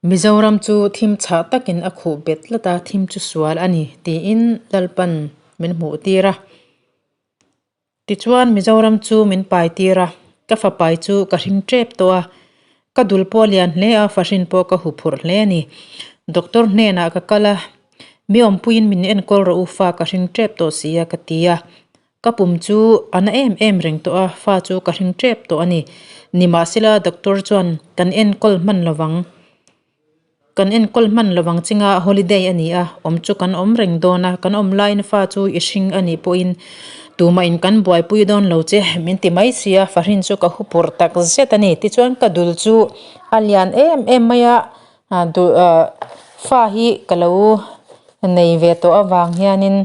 Mizoram chu thim chhah takin a khuh bet tlat a, thim chu sual a ni tiin Lalpan min hmuh tir a. Tichuan Mizoram chu min pai tir a, ka fapai chu ka hring tep tawh a, ka dul pawh a lian hle a, fahrin pawh ka huphurh hle a ni. Doctor hnenah ka kal a, mi awmpuiin min enkawl rawh u fa ka hring tep tawh si a ka ti a. Ka pum chu a na em em reng tawh a, fa chu ka hring tep tawh a ni. Nimahsela doctor chuan kan enkawl hman lovang. Kan enkawl hman lovang chinga holiday a ni a, awm chu kan awm reng dawn a, kan awm laiin fa chu i hring a nih pawhin tumahin kan buaipui dawn lo che min ti mai si a, fahrin chu ka hupur tak zet a ni. Tichuan ka dul chu a lian em em mai a, fa hi ka lo nei ve tawh avang hianin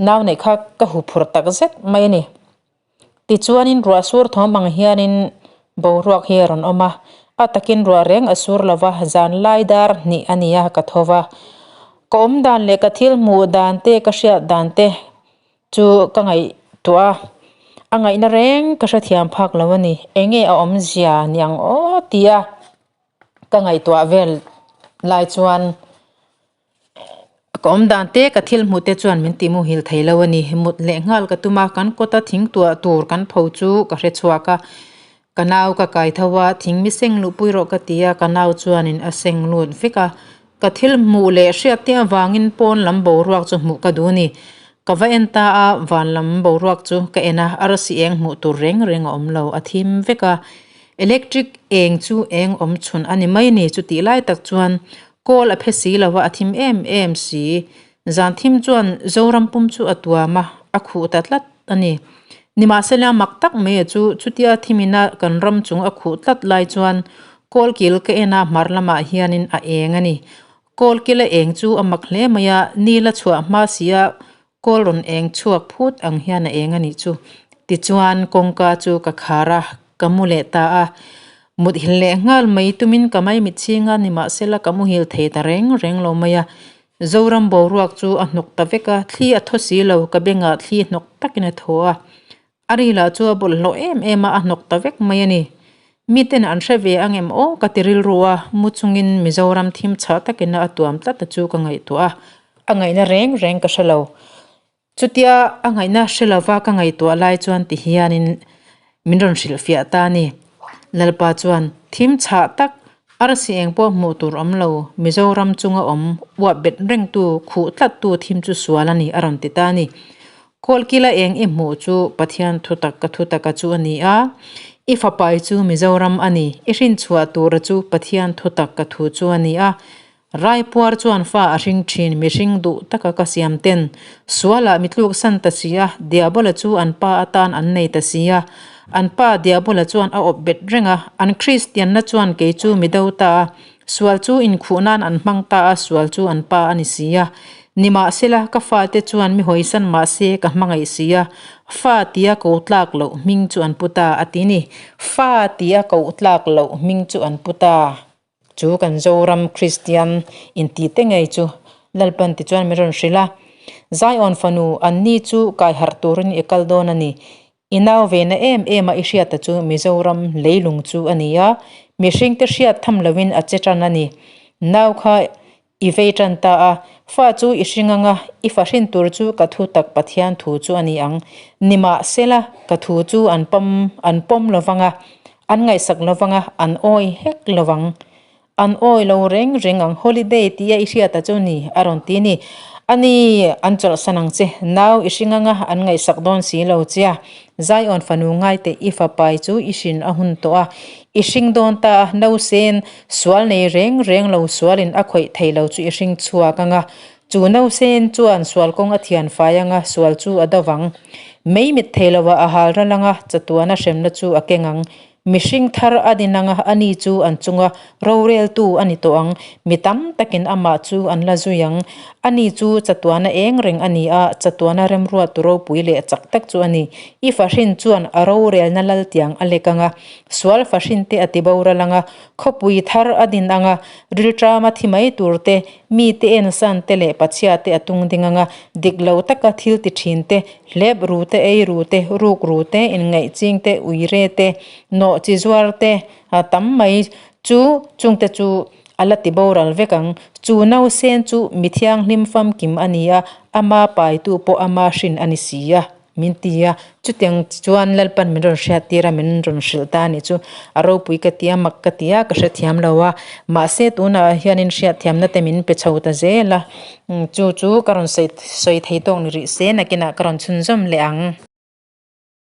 nau neih kha ka huphur tak zet mai a ni. Tichuanin ruah sur thawm ang hianin boruak hi a rawn awm a, a takin ruah reng a sur lo va, zan lai dar hnih a ni a ka tho va. Ka awm dan leh ka thil hmuh dan te ka hriat dan te chu ka ngaihtuah a, a ngaihna reng ka hrethiam phak lo a ni. Enge a awmzia ni ang aw tia ka ngaihtuah vel lai chuan. Ka awm dan te ka thil hmuh te chuan min ti muhil thei lo a ni. Mut leh nghal ka tum a, kan kawta thing tuah tur kan pho chu ka hre chhuak a. Ka nau ka kai tho a, thing mi seng luh pui rawh ka ti a, ka nau chuanin a seng lut vek a. Ka thil hmuh leh hriat te avangin pawn lam boruak chu hmuh ka duh a ni. Ka va en ta a, van lam boruak chu ka en a, arsi eng hmuh tur reng reng a awm lo, a thim vek a. Electric eng chu eng awm chhun a ni mai a ni, chutih lai tak chuan Kawl a phe si lo a, a thim em em si. Zan thim chuan Zoram pum chu a tuam a, a khuh ta tlat a ni. Nimahsela mak tak mai a chu, chutia thimina kan ram chung a khuh tlat lai chuan kawl kil ka en a, hmar lamah hianin a eng a ni. Kawl kila eng chu a mak hle mai a, ni la chhuah hma si a, kawl rawn eng chhuak phut ang hian a eng a nih chu. Tichuan kawngka chu ka khar a, ka mu leh ta a. Muthilh leh nghal mai tumin ka maimit chhing a, nimahsela ka muhil thei ta reng reng lo mai a. Zoram boruak chu a hnawk ta vek a, thli a thaw si lo, ka bengah thli hnawk takin a thaw a. A ri lah chu a bawlhhlawh em em a, a hnawk ta vek mai a ni. Miten an hre ve ang em aw ka ti rilru a, mu chungin Mizoram thim chhah takin a tuam tlat a chu ka ngaihtuah a. A ngaihna reng reng ka hre lo. Chutia a ngaihna hre lova ka ngaihtuah lai chuan ti hianin min rawn hrilhfiah ta a ni. Lalpa chuan thim chhah tak arsi eng pawh hmuh tur awm lo, Mizoram chunga awm uap bet rengtu, khuh tlattu thim chu sual a ni a rawn ti ta a ni. Kawlkila eng i hmuh chu Pathian thutak ka thutaka chu a ni a, i fapai chu Mizoram a ni, i hrinchhuah tura chu Pathian thutak ka thu chu a ni a. Raipuar chuan fa a hring thin mihring duh taka ka siam ten sualah mi tluksan ta si a, Diabola chu an pa atan an nei ta si a, an pa Diabola chuan a awp bet reng a, an Kristianna chuan kei chu mi do ta a, Sual chu inkhuh nan an hmang ta a, sual chu an pa a ni si a. Nimahsela, ka fate chuan mi hawisan mahse ka hmangaih si a, fa tia ko tlak loh hming chu an pu ta a ti ni. Fa tia koh tlak loh hming chu an pu ta. Chu kan Zoram Kristian intite ngei chu Lalpan tichuan min rawn hrilh a, Zion fanu, anni chu kai harh turin i kal dawn a ni. I nau ve na em em a i hriata chu Mizoram leilung chu a ni a, mihringte hriat tham loin a che tan a ni. Nau kha i vei tan ta a, fa chu i hring anga i fa hrin tur chu ka thu tak Pathian thu chu a ni ang. Nimahsela ka thu chu an pawm an pawm lovanga, an ngaihsak lovanga, an awi hek lovang. An awi lo reng reng ang holiday tia i hriata chu ni a rawn ti ni. A ni, an chawlhsan ang che. Nau i hring anga an ngaihsak dawn si lo che a. Zion fanu ngaite i fapai chu i hrin a hun tawh a. I hring dawn ta a, nausen sual nei reng reng lo sualin a khawih thei lo chu i hring chhuak anga. Chu nausen chuan sual kawng a thian fai anga sual chu a do vang. Mei mit thei lo ah a hal ral anga chatuana hremna chu a keng ang. Mihring thar a din anga a ni chu an chunga roreltu a ni tawh ang. Mi tam takin amah chu an la zui ang. A ni chu chatuana eng reng a ni a, chatuana remruattu ropui leh chak tak chu a ni. I fahrin chuan a rorelna lal tiang a lek anga, sual fahrin te a ti boral anga, khawpui thar a din anga, rilṭama thi mai tur te, mite ensan te leh pachhia te a tung ding anga, dik lo taka thil ti ṭhin te, Hlep ru te, ei ru te, ruk ru te, inngaih ching te, ui re te, nawh chi zuar te tam mai chu chungte chu A la ti boral vek ang. Chu nausen chu mi thianghlim famkim a ni a, ama paitu pawh ama hrin a ni si a, min ti a. Chutiang chuan Lalpan min rawn hriattir a, min rawn hrilh ta a nih chu. A ropui ka ti a, mak ka ti a, ka hrethiam lo a. Mahse tunah hianin hriatthiamna te min pe chho ta zel a. Chu chu ka rawn sawi thei tawk ni rih se, nakinah ka rawn chhunzawm leh ang.